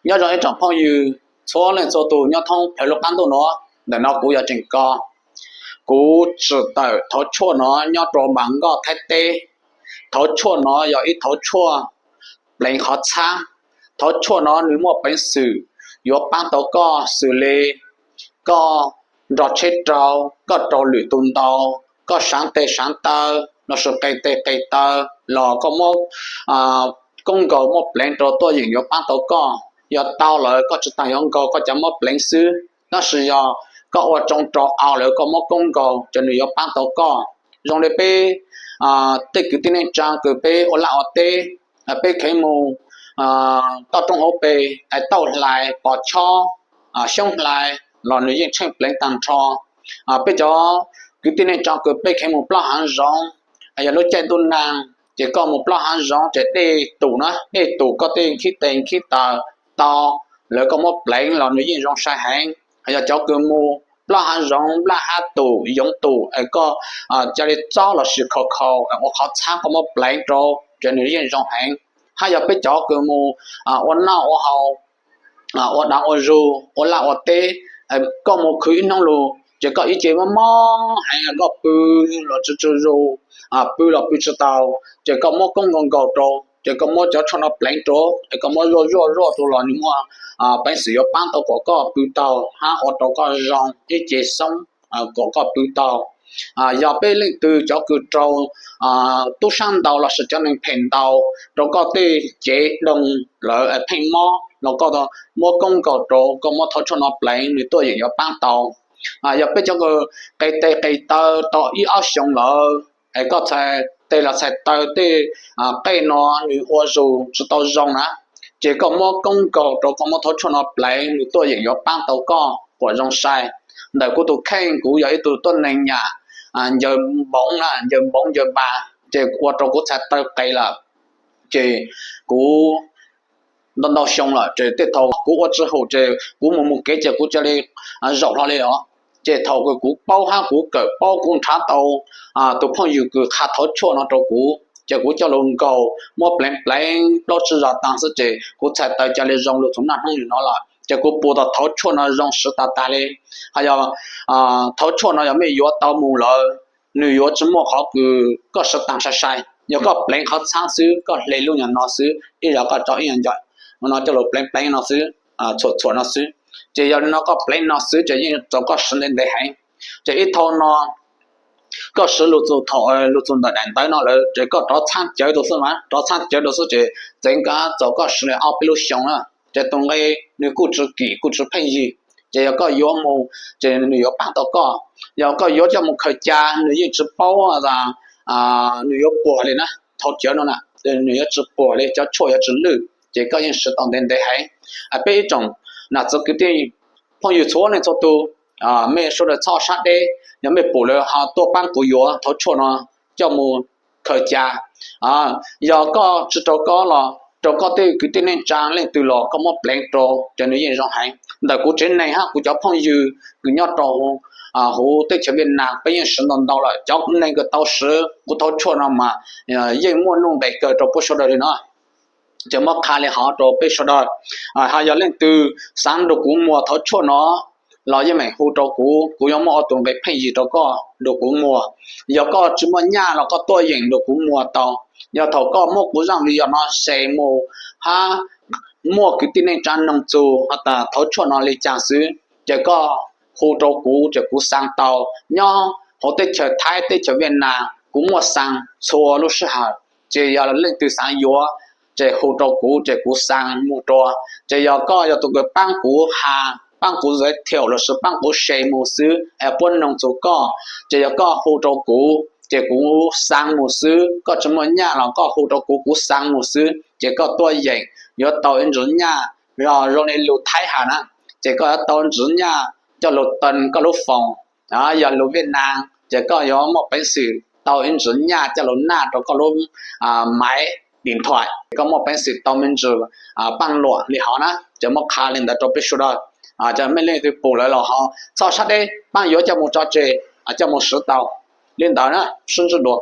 Nyob zoo ib tsoom phooj ywg txhua leej txhua tus nyob thoob plaws lub qab ntuj nuav. Ntawm no kuv yog Tseem Kos. Kuv tsim tawm thauv tshuaj no nyob rau Npas Nkoj Thaib teb. Thauv tshuaj no yog ib thauv tshuaj pleev qhov txhab. Thauv tshuaj no nws muaj peev xwm yuav paab tau koj xws li koj nrog tsheb rau, koj rau lwm tus ntaus, koj saav tes saav taw lossis qe tes qe taw, los koj muab koob nkaus muab pleev rau tuaj yeem yuav paab tau koj. Yog tau lawm koj tsi taag yuav nkaus koj cov muab pleev xwb, tab sis yog koj ua tsoo rau au lawm koj muab koob nkaus ces nws yuav paab tau koj. Zoo li peb tej kwv tij neej tsaa kws peb ua laj ua teb, peb kheev mus toj roob hauv pes, tauj hlais, pos chob, xyoob hlais los nws yeej tsheej pleev taag nrho. Peb cov kwv tij neej tsaa kws peb kheev mus plob haav zoov, yog lub caij ntuj nag ces koj mus plob haav zoov ces dej tum na, dej tum koj tej nkhib tes nkhib taw tau, lawv koj muab pleev los nws yeej zoo sai heev. Yog cov kws mus plob haav zoov, nplaj hab tum, yoov tum, koj ca li txob lossis khaus khaus ua qhov txhab koj muab pleev rau ces nws yeej zoo heev. Hab yog peb cov kws mus ua noj ua haus, ua daav ua zug, ua laj ua teb, koj mus khwv ib hnub lug ces koj ib ce mob mob heev, koj pw los tsi tsi zus, pw los pw tsi tau, ces koj muab koob nkaus nkaus rau, ces koj muab cov tshuaj no pleev rau, es koj muab zuaj zuaj zuaj rau los nws muaj peev xwm yuav paab tau kom koj pw tau hab ua rau koj zoo ib ce xoob kom koj pw tau. Yog peb leej twg cov kws raug tub sab ntaus lossis cov neeg phem ntaus rau koj tej cev doog lawm pheej mob los koj muab koob nkaus rau, koj muab thauv tshuaj no pleev nws tuaj yeem yuav paab tau. Yog peb cov kws qe tes qe taw tau ib ob xyoos lawm es koj txhais tes los txhais taw tej qej no nws ua zug tsi tau zoo na, ces koj muab koob nkaus rau, koj muab thauv tshuaj no pleev nws tuaj yeem yuav paab tau koj kom zoo sai. Ntawm kuv tus kheej kuv yog ib tug tuab neeg nyam ncaws npoov na, ncaws npoov ncaws npas, ces ua rau kuv txhais taw qes lawm. Ces kuv ntau ntau xyoo lawm ces tej thaum kuv ua tsi hum ces kuv mus mus kev ces kuv ca li zaum hlo li os. Ces thaum kws kuv paub hab kuv kawm paub kuv nrhav tau tus phooj ywg kws qha thauv tshuaj no rau kuv ces kuv coj lug nkaus muab pleev pleev plaub tsib zog taag xwb ces kuv txhais taw ca li zoo lug txug naj hnub nim no lawm ces kuv pum tau thauv tshuaj no zoo siv tag tag li. Hos yog thauv tshuaj no yog mej yuav tau mus lawm, nws yuav tsi muaj qhov kws koj siv taag sai sai. Yog koj pleev qhov txhab xwb, koj hle lub nyuag no xwb, ib zag koj rau ib nyuag ncaim no coj lug pleev pleev no xwb, txhuam txhuam no xwb, ces yog li no koj pleev no xwb ces yeej txaus koj siv ntev ntev heev. Ces ib thau no koj siv lug txug thaum lug txug ntawm daim ntawv no lawm ces koj rov txhab cawv rau xwb mas, rov txhab cawv rau xwb ces txeev kag txaus koj siv li ob peb lub xyoo na. Ces tus nqe nws kuj tsi kim kuj tsi pheej yig, ces yog koj yuav mus ces nws yuav paab tau koj. Yog koj yuav coj mus khaws ca nws yeej tsi paub tas nws yuav puas li na, thauv cawv no na, nws yuav tsi puas li, cov tshuaj yuav tsi lwj ces koj yeej siv tau ntev ntev heev. Peb ib tsoom nam txiv kwv tij phooj ywg txhua leej txhua tug, mej sawv daws txhob sab deb, yog mej pum lawm ho tuaj paab kuv yuav thauv tshuaj no coj mus khaws ca. Yog koj tsi rau koj los rau koj tej kwv tij neej tsaa leej twg los koj muab pleev rau ces nws yeej zoo heev. Ntawm kuv tsev neeg hab kuv cov phooj ywg kws nyob rau huv teb chaws Viaj Nam peb yeej siv ntau ntau lawm. Cov neeg kws tau siv kuv thauv tshuaj no mas yeej muaj nuj nqes kawg rau puab sawv daws li no. Ces muab qha li hov rau peb sawv daws. Hos yog leej twg xaav nrug kuv muag thauv tshuaj no los yeej meem hu rau kuv, kuv yuav muab ua tus nqe pheej yig rau koj nrug kuv muag. Yog koj tsi muaj nyaj los koj tuaj yeem nrug kuv muag tau. Yog thaum koj muab kuv zaaj video no share mus hab muaj kwv tij neej tsaa noog txug has tas thauv tshuaj no li caag xwb ces koj hu rau kuv ces kuv xaa tau. Nyob huv teb chaws Thaib teb chaws Viaj Nam kuv muaj xaa txhua lub sij hawm. Ces yog leej twg xaav yuav ces hu rau kuv ces kuv xaa mus rua. Ces yog koj yog tus kws paab kuv has, paab kuv giới thiệu lossis paab kuv share mus xwb es puab noog txug koj, ces yog koj hu rau kuv ces kuv xaa mus xwb. Koj tsi muaj nyaj los koj hu rau kuv, kuv xaa mus xwb ces koj tuaj yeem yuav tau ib ntsis nyaj zoo li lus Thaib has na, ces koj yuav tau ntsis nyaj coj lug teeb koj lub foos. Yog lus Viaj Nam ces koj yuav muaj peev xwm tau ib ntsis nyaj coj lug naj rau koj lub maiv điện thoại, koj muaj peev xwm tau me ntsis paaj luam li hov na. Ces muab qha li ntawd rau peb sawv daws. Ces mej leej twg pum lawm los ho txhob sab deb, paab yuav coj mus tso tseg, coj mus siv tau li ntawd na. Sib ntsib dua.